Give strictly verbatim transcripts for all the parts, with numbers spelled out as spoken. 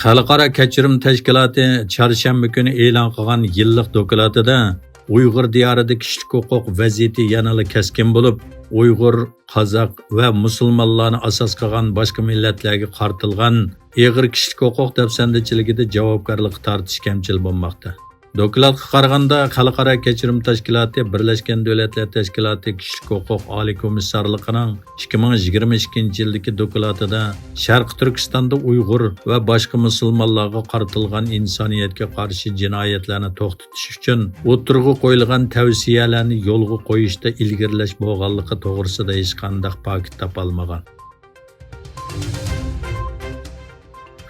خەلقئارا كەچۈرۈم تەشكىلاتى چارشەنبە كۈنى ئېلان قىلغان يىللىق دوكلاتىدا، ئۇيغۇر دىيارىدا كىشىلىك ھوقۇق ۋەزىيىتى يەنىلا كەسكىن بولۇپ، ئۇيغۇر، قازاق ۋە مۇسۇلمانلارنى ئاساس قىلغان باشقا مىللەتلەرگە قارىتىلغان ئېغىر كىشىلىك ھوقۇق دەپسەندىچىلىكىدە جاۋابكارلىققا تارتىش كەمچىل بولماقتا. دوكلاتقا قارىغاندا، خەلقئارا كەچۈرۈم تەشكىلاتى بىرلەشكەن دۆلەتلەر تەشكىلاتى كىشىلىك ھوقۇق ئالىي كومىسسارلىقىنىڭ ئىككى مىڭ يىگىرمە ئىككىنچى يىلدىكى دوكلاتىدا شەرقىي تۈركىستاندا ئۇيغۇر ۋە باشقا مۇسۇلمانلارغا قارىتىلغان ئىنسانىيەتكە قارشى جىنايەتلەرنى توختىتىش ئۈچۈن ئوتتۇرىغا قويۇلغان تەۋسىيەلەرنى يولغا قويۇشتا ئىلگىرىلەش بولغانلىقى توغرىسىدا ھېچقانداق پاكىت تاپالمىغان.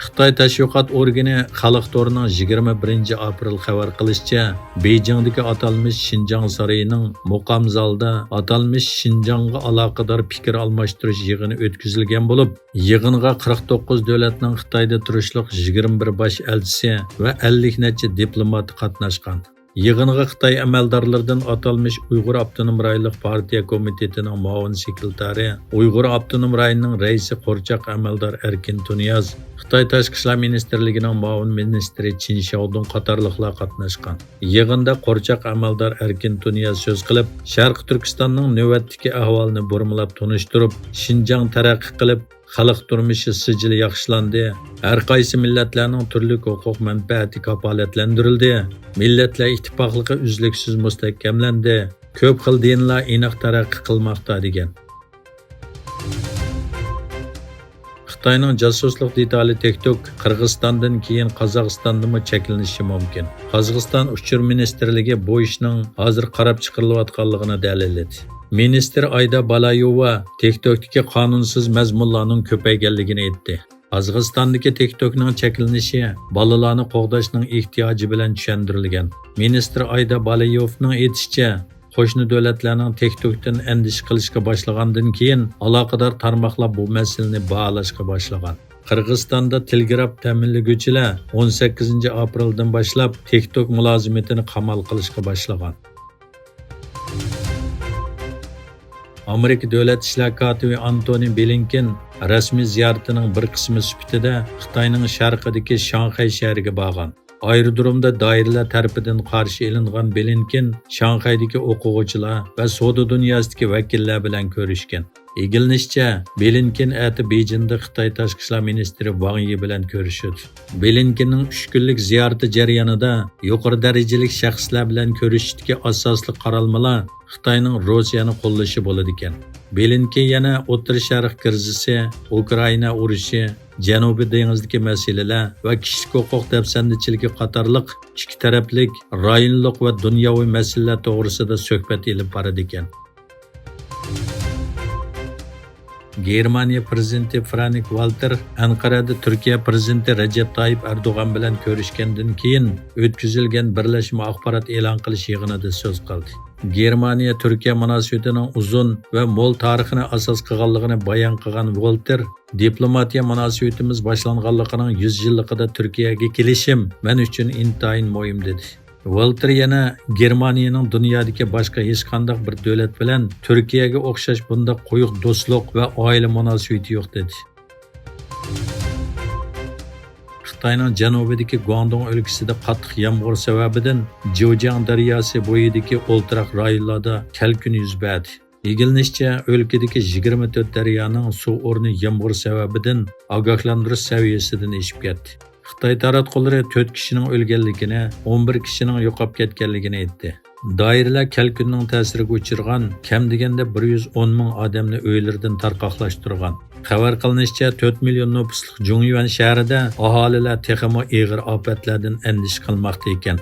خىتاي تەشۋىقات ئورگىنى خەلق تورىنىڭ يىگىرمە بىرىنچى ئاپرېل خەۋەر قىلىشىچە، بېيجىڭدىكى ئاتالمىش شىنجاڭ سارىيىنىڭ مۇقام زالىدا ئاتالمىش شىنجاڭغا ئالاقىدار پىكىر ئالماشتۇرۇش يىغىنى ئۆتكۈزۈلگەن بولۇپ، يىغىنغا قىرىق توققۇز دۆلەتنىڭ خىتايدا تۇرۇشلۇق يىگىرمە بىر باش ئەلچىسى ۋە ئەللىك نەچچە دىپلوماتى قاتناشقان. يىغىنغا خىتاي ئەمەلدارلىرىدىن ئاتالمىش ئۇيغۇر ئاپتونوم رايونلۇق پارتىيە كومىتېتىنىڭ مۇئاۋىن سېكرېتارى، ئۇيغۇر ئاپتونوم رايونىنىڭ رەئىسى قورچاق ئەمەلدار ئەركىن تۇنىياز، خىتاي تاشقى ئىشلار مىنىستىرلىكىنىڭ مۇئاۋىن مىنىستىرى چىن شياۋدۇڭ قاتارلىقلار قاتناشقان. يىغىندا قورچاق ئەمەلدار ئەركىن تۇنىياز سۆز قىلىپ، شەرقىي تۈركىستاننىڭ نۆۋەتتىكى ئەھۋالىنى بۇرمىلاپ تونۇشتۇرۇپ، شىنجاڭ تەرەققىي قىلىپ، خەلق تۇرمۇشى سىجىل ياخشىلاندى، ھەر قايسى مىللەتلەرنىڭ تۈرلۈك ھوقۇق مەنپەئەتى كاپالەتلەندۈرۈلدى، مىللەتلەر ئىتتىپاقلىقى ئۈزلۈكسىز مۇستەھكەملەندى، كۆپ خىل دىنلار ئېنىق تەرەققىي قىلماقتا، دېگەن. خىتاينىڭ جاسۇسلۇق دېتالى تىك توك قىرغىزىستاندىن كېيىن قازاقىستاندىمۇ چەكلىنىشى مۇمكىن. قازاقىستان ئۇچۇر مىنىستىرلىكى بۇ ئىشنىڭ ھازىر قاراپ چىقىرىلىۋاتقانلىقىنى دەلىللىدى. مىنىستىر ئايدا بالايوۋا تىك توكتىكى قانۇنسىز مەزمۇنلارنىڭ كۆپەيگەنلىكىنى ئېيتتى. قازاقىستاندىكى تىك توكنىڭ چەكلىنىشى بالىلارنى قوغداشنىڭ ئېھتىياجى بىلەن چۈشەندۈرۈلگەن. مىنىستىر ئايدا بالايوۋنىڭ ئېيتىشىچە، قوشنا دۆلەتلەرنىڭ تىك توكتىن ئەندىشە قىلىشقا باشلىغاندىن كېيىن، ئالاقىدار تارماقلار بۇ مەسىلىنى باھالاشقا باشلىغان. قىرغىزىستاندا تېلېگراف تەمىنلىگۈچىلەر ئون سەككىزىنچى ئاپرېلدىن باشلاپ تىك توك مۇلازىمىتىنى قامال قىلىشقا باشلىغان. ئامېرىكا دۆلەت ئىشلار كاتىپى ئانتونى بلىنكېن رەسمىي زىيارىتىنىڭ بىر قىسمى سۈپىتىدە خىتاينىڭ شەرقىدىكى شاڭخەي شەھىرىگە بارغان. ئايرودرومدا دائىرىلەر تەرىپىدىن قارشى ئېلىنغان بلىنكېن شاڭخەيدىكى ئوقۇغۇچىلار ۋە سودا دۇنياسىدىكى ۋەكىللەر بىلەن كۆرۈشكەن. ئىگىلىنىشىچە، بلىنكېن ئەتە بېيجىڭدا خىتاي تاشقى ئىشلار مىنىستىرى ۋاڭ يى بىلەن كۆرۈشىدۇ. بلىنكېننىڭ ئۈچ كۈنلۈك زىيارىتى جەريانىدا يۇقىرى دەرىجىلىك شەخسلەر بىلەن كۆرۈشۈشتىكى ئاساسلىق قارالمىلار خىتاينىڭ روسىيەنى قوللىشى بولىدىكەن. بلىنكېن يەنە ئوتتۇرا شەرق كىرىزىسى، ئۇكرائىنا ئۇرۇشى، جەنۇبىي دېڭىزدىكى مەسىلىلەر ۋە كىشىلىك ھوقۇق دەپسەندىچىلىكى قاتارلىق ئىككى تەرەپلىك، رايونلۇق ۋە دۇنياۋى مەسىلىلەر توغرىسىدا سۆھبەت ئېلىپ بارىدىكەن. گېرمانىيە پىرېزىدېنتى فرانك ۋالتېر ئەنقەرەدە تۈركىيە پىرېزىدېنتى رەجەپ تايىپ ئەردوغان بىلەن كۆرۈشكەندىن كېيىن ئۆتكۈزۈلگەن بىرلەشمە ئاخبارات ئېلان قىلىش يىغىنىدا سۆز قىلدى. گېرمانىيە تۈركىيە مۇناسىۋىتىنىڭ ئۇزۇن ۋە مول تارىخىنى ئاساس قىلغانلىقىنى بايان قىلغان ۋولتېر، دىپلوماتىيە مۇناسىۋىتىمىز باشلانغانلىقىنىڭ يۈز يىللىقىدا تۈركىيەگە كېلىشىم مەن ئۈچۈن ئىنتايىن مۇھىم، دېدى. ۋولتېر يەنە گېرمانىيەنىڭ دۇنيادىكى باشقا ھېچقانداق بىر دۆلەت بىلەن تۈركىيەگە ئوخشاش بۇنداق قويۇق دوستلۇق ۋە ئائىلە مۇناسىۋىتى يوق، دېدى. خىتاينىڭ جەنۇبىدىكى گۇاڭدۇڭ ئۆلكىسىدە قاتتىق يامغۇر سەۋەبىدىن جيۇجياڭ دەرياسى بويىدىكى ئولتۇراق رايونلاردا كەلكۈن يۈز بەردى. ئىگىلىنىشىچە، ئۆلكىدىكى يىگىرمە تۆت دەريانىڭ سۇ ئورنى يامغۇر سەۋەبىدىن ئاگاھلاندۇرۇش سەۋىيەسىدىن ئېشىپ كەتتى. خىتاي تاراتقۇلىرى تۆت كىشىنىڭ ئۆلگەنلىكىنى، ئون بىر كىشىنىڭ يوقاپ كەتكەنلىكىنى ئېيتتى. دائىرىلەر كەلكۈننىڭ تەسىرىگە ئۇچرىغان كەم دېگەندە بىر يۈز ئون مىڭ ئادەمنى ئۆيلىرىدىن تارقاقلاشتۇرغان. خەۋەر قىلىنىشىچە، تۆت مىليون نوپۇسلۇق جۇڭيۈەن شەھىرىدە ئاھالىلەر تېخىمۇ ئېغىر ئاپەتلەردىن ئەندىشە قىلماقتا ئىكەن.